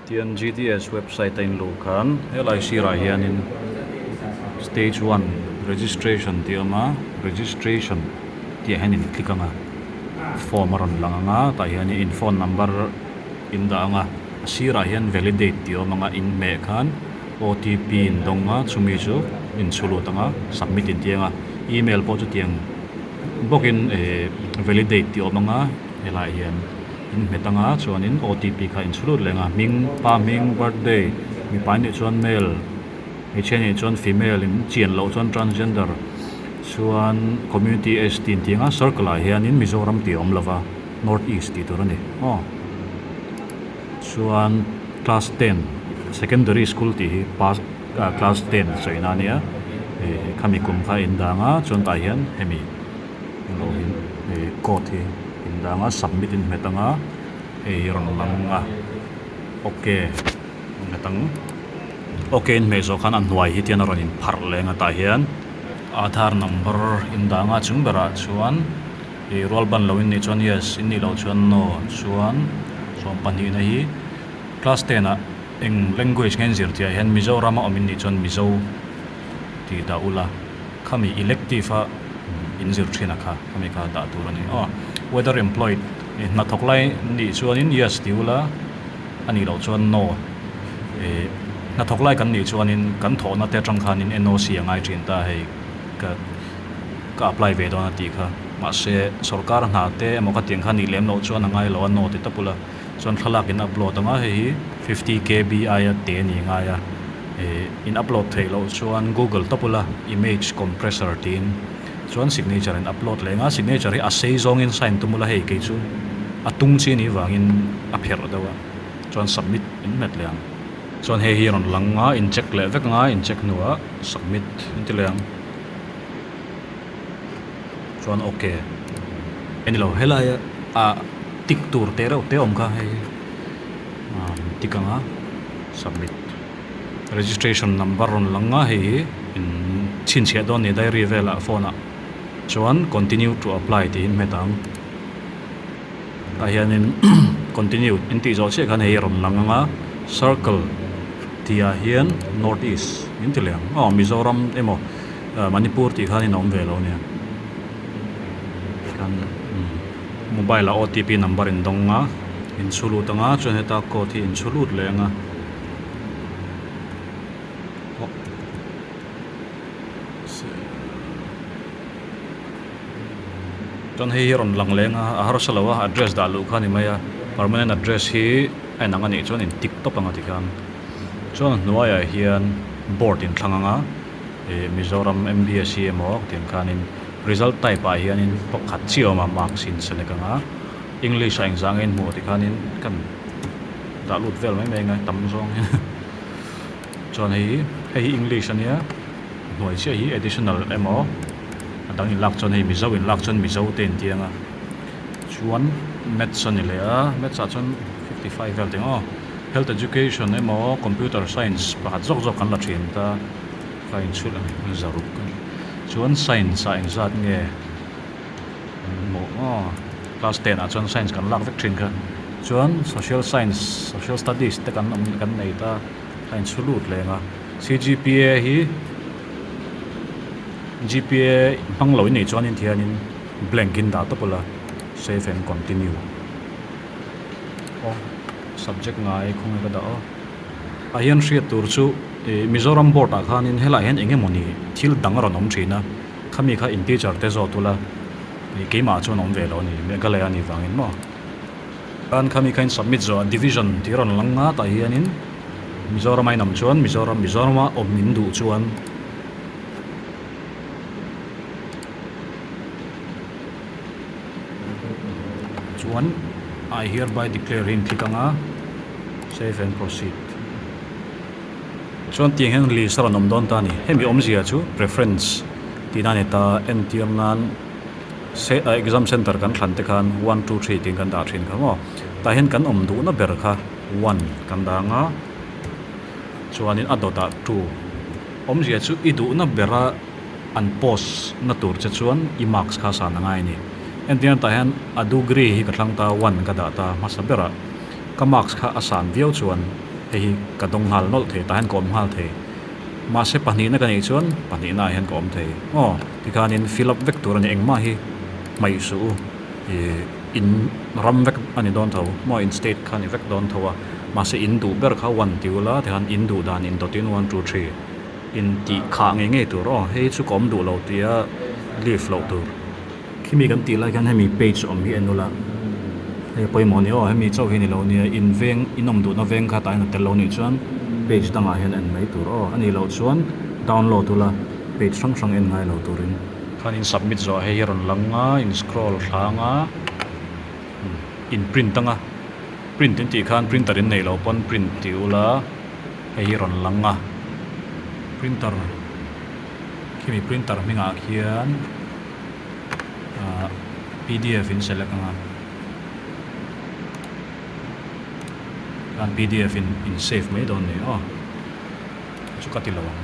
Tian GDS website a inluh khan helai sirah hianin stage one registration tih a awm a registration tih ah hian in click ang a form a rawn lang ang a tah hianin in phone number in dah ang a a sirah hian validate tih a awm ang a in hmeh khan O_T_P in dawng a chumi chu in chhu lut ang a submit in tih ang a email pawh chutiang bawkin ehh validate tih a awm ang a helaiah hian. In hmet anga chuanin OTP kha in chhu lut leh ang a, hming, pa hming, birthday, mipa in nih chuan male, hmeichhia nih chuan female in chian loh chuan transgender, chuan community ST in tih anga circle ah hianin Mizoram tih a awm lova, North East tih tur a ni aw. Chuan class ten secondary school tih hi pass ah class ten sawina a nia, ih khami kum kha in dang a chuan tah hian hemi. Englo hi hei code hi in dang a submit in hmet ang a hei hi rawn lang a ok a hmet ang ok in hmeh zawh khan a hnuai hi tian a rawn in pharh leng a tah hian aadhaar number in dang a chung berah chuan ih rual ban lo in nih chuan yes in nih loh chuan no chuan sawmpahnihna hi class ten ah eng language nge in zir tih ah hian Mizoram a awm in nih chuan Mizo tih dah ula. Khami elective a in zir thin a kha, khami kha dah tur a ni aw. Whether employed, hnathawk lai nih chuanin yes ti ula, a nih loh chuan no. Ih hnathawk lai kan nih chuanin kan thawhna te atang khanin NOC a ngai thin ta hei ka ka apply ve dawn a tih kha. Mahse sorkar hna te emaw ka tiang kha nih lem loh chuan a ngai lo a no ti tawp ula. Chuan thlalak in upload ang a, hei hi 50 KB aia te a ni ngai a. Ih in upload theih loh chuan google tawp ula image compressor tiin chuan signature in upload leh anga signature hi a sei zawngin sign tum ula hei kei chu a tung chi anih vangin a pherh deuh a chuan submit in hmet leh ang chuan hei hi a rawn lang a in check leh vek anga in check hnuah submit in ti leh ang chuan ok enilo helai ah tick tur te reuh te a awm kha hei hi tick anga submit. Registration number rawn lang a hei hi in chhinchhiah dawn a ni diary velah phone ah chuan continue to apply tiin hmet ang tah hianin continue in tih zawh chiah khan hei hi a rawn lang ang a circle tih ah hian north east in ti leh ang aw Mizoram emaw Manipur tih khan in a awm ve lo ania mobile ah OTP number in dawng a in chhu lut ang a chuan heta code hi in chhu lut leh ang a. Chuan hei hi a rawn lang leng a a harsa lo a address dah luh kha a ni mai a permanent address hi a inang a nih chuan in tick tawp ang a tikhan chuan a hnuaiah hian board in thlang ang a ih Mizoram M_B_S_C emaw tiang khanin result type ah hianin pakhat chiah a awm a marks in select ang a English ah engzah nge in hmuh tikhanin kan. Dah lut vel mai mai ngai tam zawng hian chuan hei hi hei hi english ania hnuai chiah hi additional emaw a dang in lak chuan hei mizo in lak chuan mizo te in tiang a chuan maths a ni leh a maths ah chuan 55 vel teng aw health education emaw computer science pakhat zawk zawk kan la thin ta ka inchhulh a ni zaruk chuan science ah engzat nge. Maw aw class ten ah chuan science kan lak vek thin kha chuan social science social studies te kan awm kan nei ta a inchhu lut leng a C_G_P_A hi G_P_A hmang lo in nei chuan in thian in blank in dah tawp ula save and continue aw subject ngai khawnge ka dah aw ah hian hriat tur chu ih Mizoram board ah khanin helaiah hian eng emawni thil dang a rawn awm thin a. Khami kha in teacher te zawt ula ih keimah chuan awm ve lo a ni Meghalaya a nih vangin maw. Tan khami kha in submit zawh a division tih rawn lang nga tah hianin Mizoram a in awm chuan Mizoram Mizoram a awm in duh chuan chuan I hereby declare hi in click anga save and proceed. Chuan tiang hian list a rawn awm dawn ta a ni. Hemi awmzia chu preference tihna a ni ta. Entir nan se ah exam center kan thlan te khan one two three tiin kan dah thin kha maw. Tah hian kan awm duhna ber kha one kan dah ang a, chuanin a dawtah two. Awmzia chu i duhna bera an post na tur che chuan i marks kha san a ngai a ni. Entir tah hian a degree hi ka thlang ta one ka dah ta hmasa berah ka marks kha a san viau chuan. hei hi ka dawng nghal nawlh thei tah hian ka awm nghal thei mahse pahnihna ka neih chuan pahnihna ah hian ka awm thei aw tikhanin fill up vek tur a ni engmah hi hmaih suh u ih in ram vek a ni dawn tho maw in state kha a ni vek dawn tho a mahse in duh ber kha one ti ula tikhan in duh dan in dawt in one two three in tih khah ngei ngei tur aw hei chu ka awm duh lo tia leave loh tur. Khimi kan tih lai khian hemi page awm hi en ula hei pawimawh a ni aw hemi chauh hi ni lo nia in veng in awm duhna veng kha tah hian a tel lo nih chuan page dangah hian en mai tur aw a nih loh chuan download ula page hrang hrang en ngai lo turin. Khan in submit zawh hei hi a rawn lang a in scroll thlang a in print anga print in tih khan printer in neih loh pawn print tih ula hei hi a rawn lang a printer khimi printer hmingah khian. Ahh pdf in select anga chuan pdf in in save mai dawn ni aw chu ka ti lo ang.